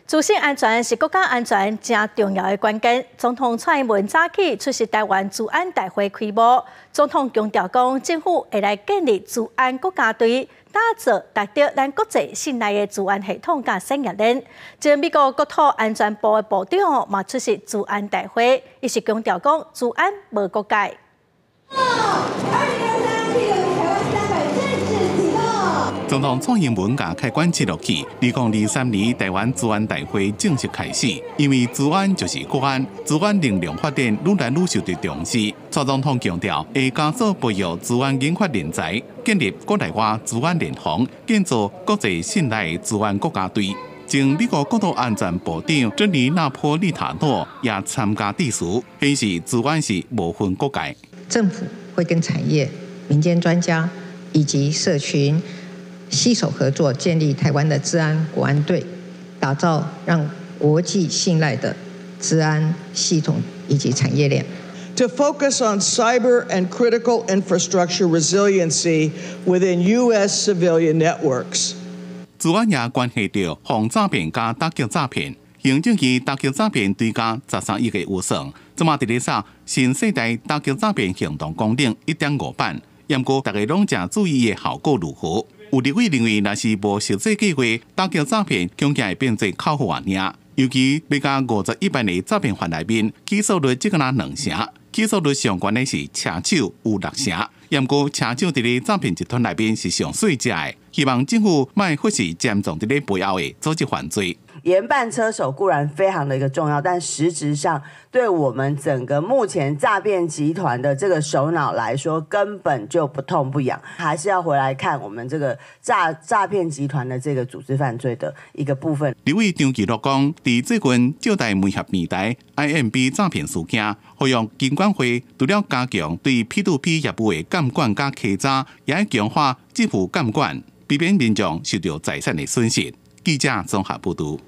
資訊安全是國家安全誠重要的關鍵。總統蔡英文早起出席台灣資安大會開幕，總統強調講，政府會來建立資安國家隊，打造值得咱國際信賴的資安系統佮產業鏈。前美國國土安全部的部長嘛出席資安大會，伊是強調講，資安無國界。2023台灣300正式啟動。總統蔡英文共開關切落去，2023年台灣資安大會正式開始。因為資安就是國安，資安能量發展愈來愈受到重視。蔡總統強調，會加速培育資安研發人才，建立國內外資安聯防，建造國際信賴資安國家隊。前美國國土安全部長珍妮納波利塔諾也參加致辭，顯示資安是無分國界。政府會跟產業、民間專家以及社群攜手合作，建立台灣的資安國安隊，打造讓國際信賴的資安系統以及產業鏈。 To focus on cyber and critical infrastructure resiliency within U.S. civilian networks. 資安也關係著防詐騙佮打擊詐騙。行政院打擊詐騙追加13億个預算，這馬佇咧掃新世代打擊詐騙行動綱領1.5版，毋過大家攏誠注意的效果如何？有立委認為，若是無實際計劃，打擊詐騙恐驚會變做口號爾。尤其欲共51萬个詐騙犯內面，起訴率只敢若兩成，起訴率上懸的是車手有六成。毋過車手佇咧詐騙集團內面是上細隻的，希望政府莫忽視潛藏佇咧背後的組織犯罪。嚴辦車手固然非常的一個重要，但實質上對我們整個目前詐騙集團的這個首腦來說，根本就不痛不癢，還是要回來看我們這個詐騙集團的這個組織犯罪的一個部分。立委張其祿講，佇最近借貸媒合平台 IMB 詐騙事件，呼籲金管會除了加強對 P2P 業務的監管佮稽查，也愛強化支付監管，避免民眾受著財產的損失。記者綜合報導。